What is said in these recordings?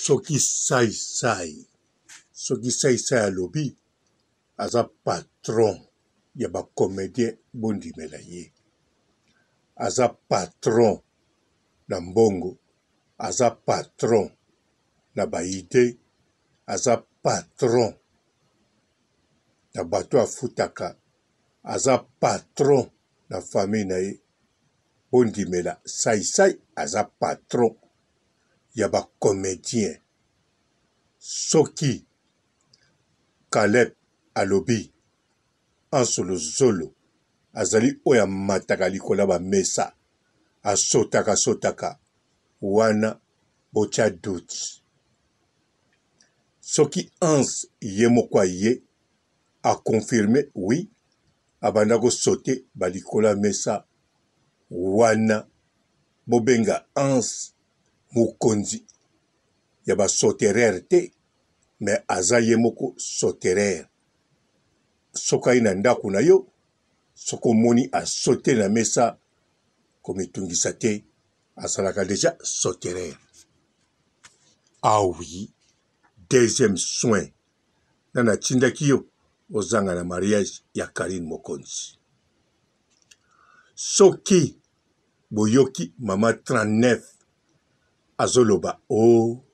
Soki sai sai, soki sai sai alobi aza patron ya ba comedien bondimela ye. Aza patron na mbongo, aza patron na ba idee, aza patron na bato afutaka, aza patron na famille na ye. Bondimela sai sai aza patron ya ba comediens. Soki Caleb alobi Anso Luzolo azali oyo amataka likolo ya ba mesa asotaka sotaka wana botia doute. Soki Hans ye moko aye a confirme oui abanda ko sauter ba likolo ya mesa wana bobenga Hans mokonzi ya ba sautereur te mais aza ye moko sautereur. Soki aye na ndako na yo, soki omoni a sauter na mesa, komitungisa te, azalaka dejà sautereur. Ah oui, deuxième soin nani atindaki yo ozanga na mariage ya Carine Mokonzi? Soki boyoki mama 39 azoloba o oh,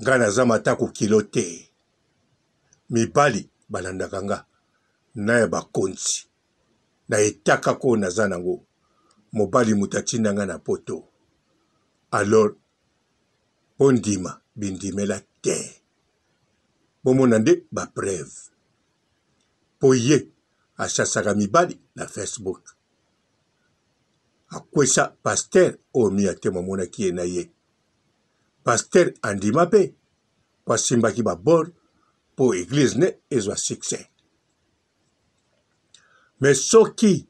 nga naza mataku kilo te, mibali balandaka nga na ya bakonzi na etaka ko naza nango mobali moto atinda nga na poto alors bondima bindimela te bomona nde ba preuve po ye achasaka mibali na Facebook akwesa pasteur oyo miya te amonaki ye na ye pasteur andima pe po asimbaki ba bord po eglise ne ezwa succès mais soki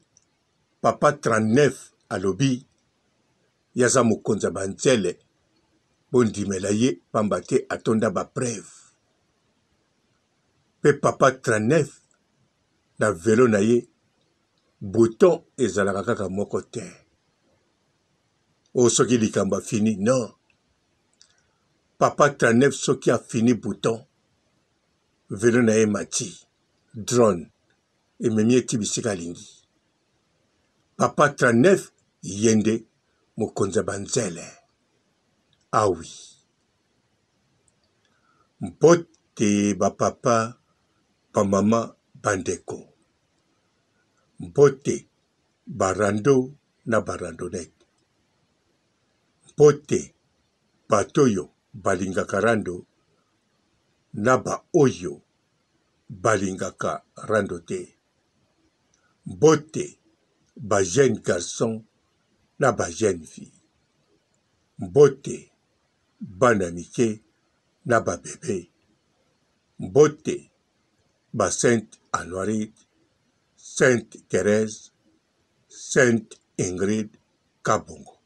papa 39 alobi ye aza mokonzi ya banzele bondimela ye pamba te atonda ba preuve pe papa 39 na velo na ye bouton ezalaka kaka moko te oyo soki likambo afini non papa 39 soki afini bouton velo na ye mati drone ememi ye ti bisika alingi Papa 39 ye nde mokonzi ya banzele. Ah oui. Mbote ba papa, ba mama, ba ndeko. Mbote ba rando na ba randonnette. Mbote bato oyo balingaka rando na ba oyo balingaka rando te. Mbote ba jeune garçon na ba jeune fille. Mbote bana mike na ba bebe. Mbote ba sainte Anuarite, sainte Therèse, sainte Ingrid Kabongo.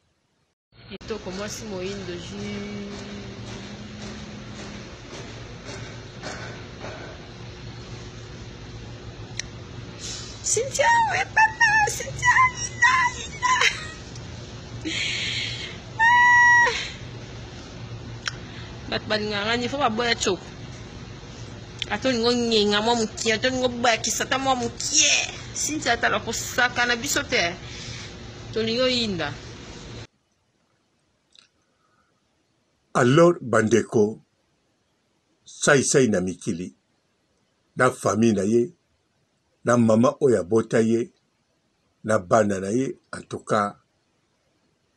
Kitoko mwasi moyindo jus. Cynthia, we papa, Cynthia, Lina, Lina. Ah. Bato balingaka ngai nifo baboya tshoko. Ata olingi ongenga mwa mokie, ata olingi obakisa ata mwa mokie. Cynthia atala kosakana biso te. Tolingi oyinda. Alors bandeko sai sai na mikili na famille na ye na mama oyo abota ye na bana na ye en tout cas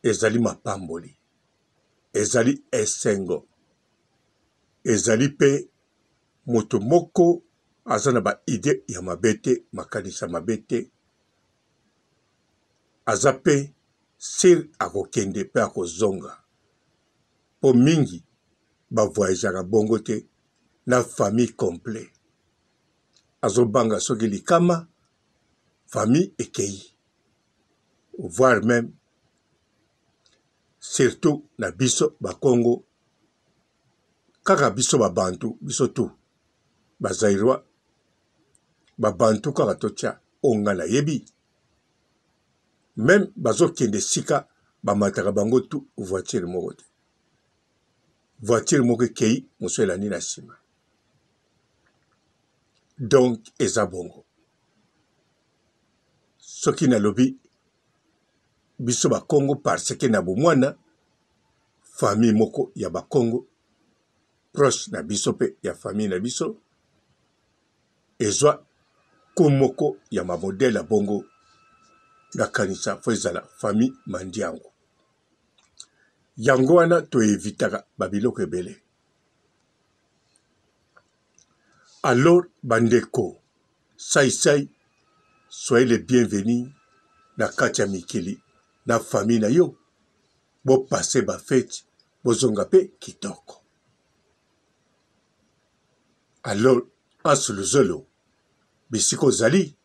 ezali mapamboli ezali esengo ezali pe moto moko aza na ba idee ya mabe te makanisi ya mabe te aza pe sur akokende pe akozonga po mingi ba voyageaka bongo te na famille complet azobanga soki likama famille ekeyi voir meme surtout na biso ba kongo kaka biso ba bantu biso tout ba zairois ba bantu kaka totia oyo nga nayebi meme bazokende esika bamataka bango tout voiture moko te. Voiture moko ekei, mosusu elandi na nsima. Donc eza bongo. Soki nalobi biso bakongo parce que na bomwana famille moko ya bakongo proche na biso mpe ya famille na biso ezwa ko moko ya ma modèle ya bongo nakanisa fo ezala famille Mandiangu. Yango wana to evitaka ba biloko ebele. Alors bandeko sai sai soyez les bienvenus na kati ya mikili na famille na yo bo passer ba fete bozonga pe kitoko. Alors Hans Luzolo bisika ozali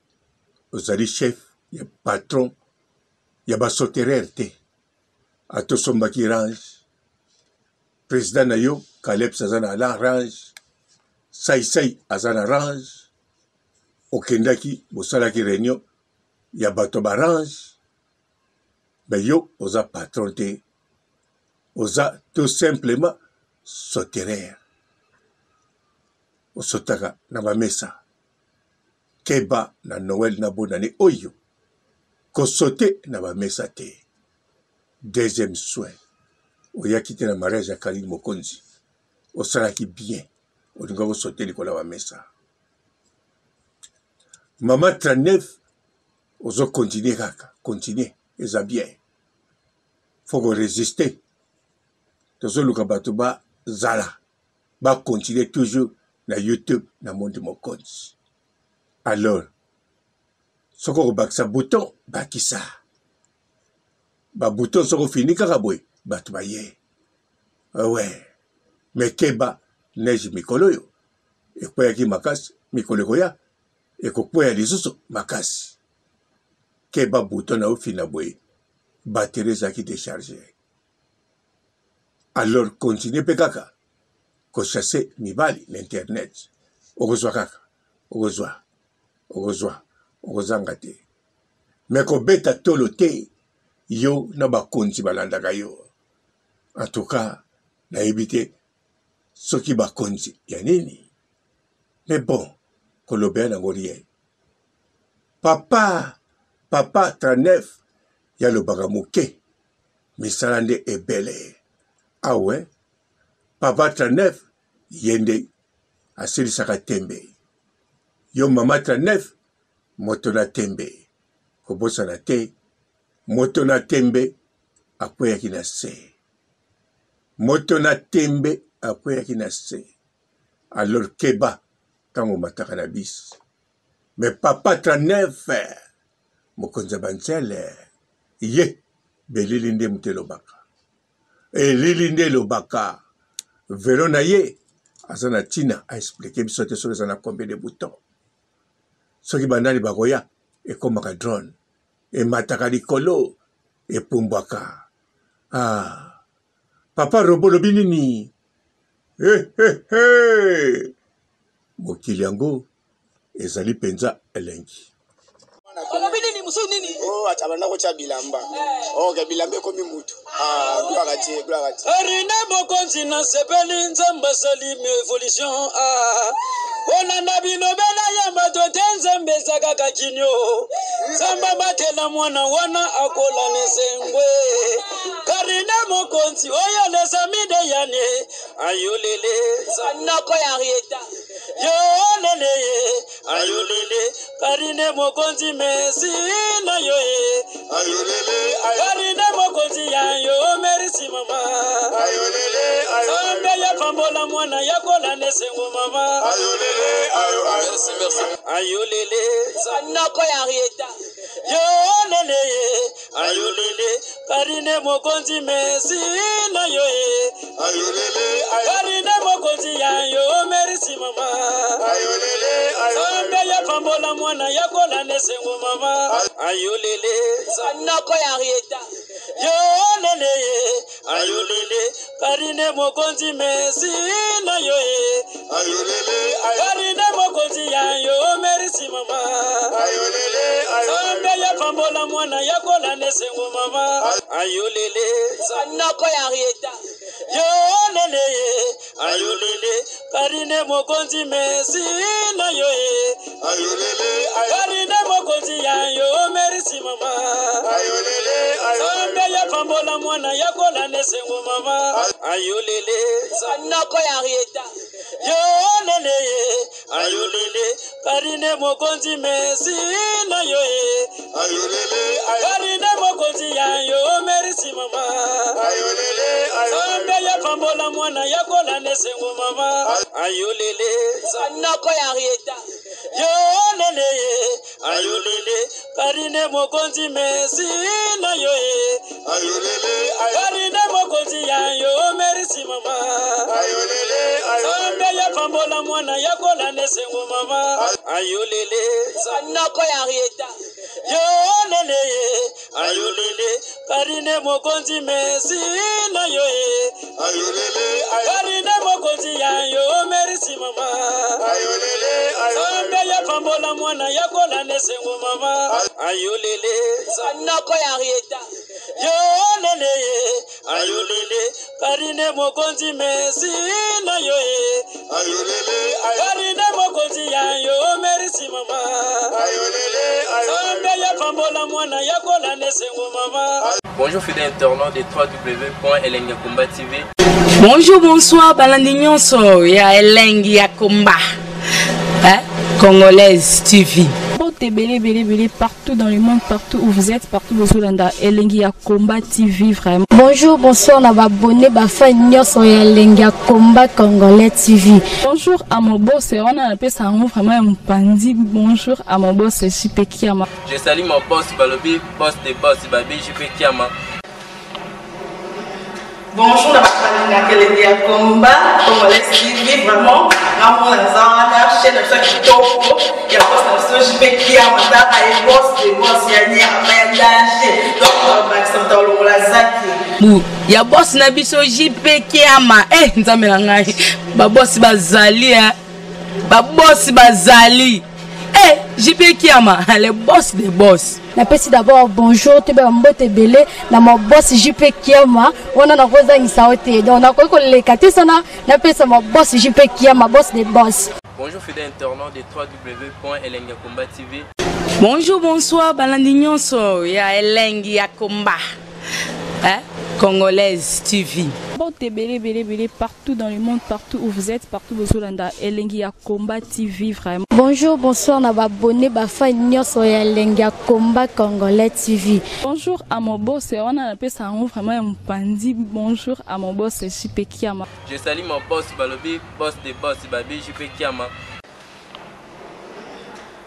ozali chef ya patron ya ba sautereur te ata osombaki range president na yo Kaleps aza na la range Saisai aza na range okendaki bosalaki reunion ya bato ba range mais yo oza patron te oza tout simplement sautereur osotaka na bamesa keba na Noël na bonne année oyo kosote na bamesa te deuxième soin oyaki te na mariage ya Carine Mokonzi osalaki bien olingaki osote likolo ya bamesa mama 39 ozo continuer kaka continuer eza bien faut ko résister tozoluka bato bazala ba continuer toujours na youtube na monde mokonzi alors soki okobakisa bouton bakisa ba bouton soki ofini kaka boye bato baye we me keba neige mikolo oyo ekweyaki makasi mikolo ekoya ekokweya lisusu makasi keba bouton na ofina boye batterie ezalaki decharge alors continue mpe kaka kochasse mibali na internet okozwa kaka okozwa okozwa okozanga te me kobeta tolo te yo na bakonzi balandaka yo en tout cas nayebi te soki bakonzi ya nini mais bon kolobela nango rien papa papa 39 yalobaka moke misala nde ebele awe papa 39 ye nde asilisaka tembe yo mama 39 moto na tembe kobosana te moto na tembe akweyaki na se moto na tembe akweyaki na se alors keba ntango omataka na bis me papa 39 mokonzi ya banzele ye belili nde moto elobaka elili nde elobaka velo na ye aza na ntina aexplike biso te soki eza na combien de bouton soki banani bakoya ekomaka drone emataka likolo epumbwaka ah. papa robo olobi nini hey, hey, hey. Mokili yango ezali mpenza elengi. Olobi nini mususu nini? Oh, acha banda kotia bilamba. Eh. Oh, ke bilamba ekomi mutu. Ah, gloire à Dieu, gloire à Dieu. Arine mokonzi na sepeli nzambe asali evolution ah. Kolanda bilobela ya bato te nzambe eza kaka kinio nzambe abatela mwana wana akola na esengwe karine mokonzi oyo lesami de yane ayolele noko ya Henrietta yolele ayolele karine mokonzi mesi na yo ye ayolele karine mokonzi ya yo merisi mama ayolele nzambe ya pambola mwana ya kola na esengo mama ayolele ayo merci merci ayolele noko ya Henrietta yolele ayolele karine mokonzi mesi na yo ye karine mokonzi ya yo merisi mama nzambe ya pambola mwana ya kolanda esengo mama ayolele noko ya henrieta yolele ayolele karine mokonzi mesi na yo ye karine mokonzi ya yo merisi mama nzambe ya pambola mwana ya kolanda esengo mama ayolele noko ya henrieta yolele ye. Karine mokonzi merci na yo e. Karine mokonzi ya yo merci mama. Nzambe ya pambola mwana ya kola nesengo mama. Ayolele Noko ya Henrietta. Yo lele ye ayolele Karine mokonzi merci na yo e. Karine mokonzi ya yo merci mama. Nzambe ya pambola mwana ya kola nesengo mama. Ayolele Noko ya Henrietta. Yo lele ye ayolele Karine mokonzi merci na yo e. Karine mokonzi ya yo merci mama. Nzambe ya pambola mwana ya kola nesengo mama. Ayolele Noko ya Henrietta. Yo lele ye ayolele Karine mokonzi merci na yo e. Karine mokonzi ya yo merci mama. Nzambe ya pambola mwana ya kola nesengo mama. Ayolele Noko ya Henrietta. Yo lele ye ayolele Karine mokonzi merci na yo e. Karine mokonzi ya yo merci mama. Nzambe ya pambola mwana ya kola nesengo mama. Bonjour fidèles internautes de www.elengakomba TV. Bonjour, bonsoir, balandi nyonso ya Elengi ya Komba. Hein? Congolaise TV. Mbote ebele ebele ebele partout dans le monde, partout où vous êtes, partout bozolanda Elengi ya Combat TV vraiment. Bonjour, bonsoir na ba abonné ba fan nyonso ya Elengi ya Combat Congolais TV. Bonjour à mon boss, wana napesa yango vraiment ya mopanzi. Bonjour à mon boss JP Kiama. Je salue mon boss Balobi, boss des boss Babi JP Kiama. Bonjour na bato balingaka Elengi ya Combat Congolais TV vraiment ngamona naza wana chaîne na biso ya kitoko ya boss na biso JP Kiama tala ye boss de boss ya nyama ya danger donc bakisa moto alongola zaki Bu ya boss na biso JP Kiama. Eh nzambe na ngai. Ba boss bazali eh. Ba boss bazali. Eh JP Kiama, le boss des boss. Napesi d'abord bonjour toyeba mbote ebele na ma boss JP Kiama wana nakozangisa yo te donc nakoki koleka te sana napesa ma boss JP Kiama, boss des boss. Bonjour fidèles internautes de www.elengakomba TV. Bonjour, bonsoir, balandi nyonso ya Elengi ya Komba. Hein? Congolaise TV. Mbote ebele ebele ebele partout dans le monde, partout où vous êtes, partout bozolanda Elengi ya Combat TV vraiment. Bonjour, bonsoir na ba abonné ba fan nyonso ya Elengi ya Combat Congolais TV. Bonjour à mon boss, wana napesa yango vraiment ya mopanzi. Bonjour à mon boss JP Kiama. Je salue mon boss Balobi, boss des boss Babi JP Kiama.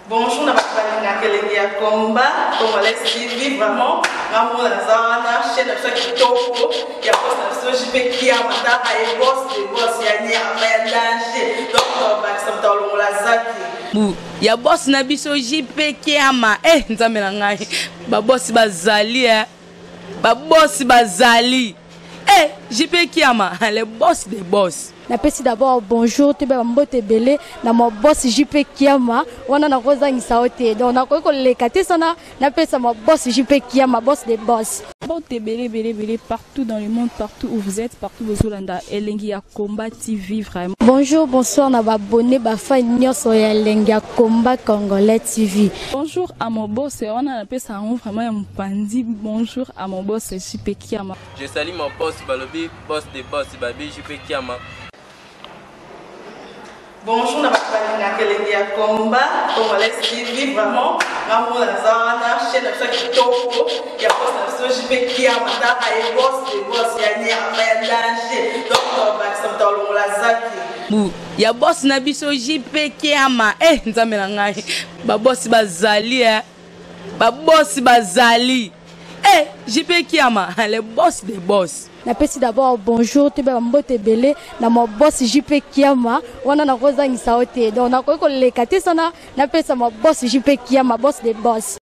Bonjour na bato balingaka Elengi ya Combat Congolais TV vraiment ngamona naza wana chaîne na biso ya kitoko ya boss na biso JP Kiama tala ye boss de boss ya nyama ya danger donc bakisa moto alongola zaki. Bu ya boss na biso JP Kiama. Eh nzambe na ngai. Ba boss bazali eh. Ba boss bazali. Eh JP Kiama, le boss des boss. Napesi d'abord bonjour toyeba mbote ebele na ma boss JP Kiama wana nakozangisa yo te donc nakoki koleka te sana napesa ma boss JP Kiama, boss des boss. Mbote ebele ebele ebele partout dans le monde, partout où vous êtes, partout bozolanda Elengi ya Combat TV vraiment. Bonjour, bonsoir na ba abonné ba fan nyonso ya Elengi ya Combat Congolais TV. Bonjour à mon boss, wana napesa yango vraiment ya mopanzi. Bonjour à mon boss JP Kiama. Je salue mon boss Balobi, boss des boss Babi JP Kiama. Bonjour na bato balingaka Elengi ya Combat Congolais TV vraiment ngamona naza wana chaîne na biso ya kitoko ya boss na biso JP Kiama tala ye boss de boss ya nyama ya danger donc bakisa moto alongola zaki. Bu ya boss na biso JP Kiama. Eh nzambe na ngai. Ba boss bazali eh. Ba boss bazali. Eh JP Kiama, le boss des boss. Napesi d'abord bonjour toyeba mbote ebele na ma boss JP Kiama wana nakozangisa yo te donc nakoki koleka te sana napesa ma boss JP Kiama, boss des boss.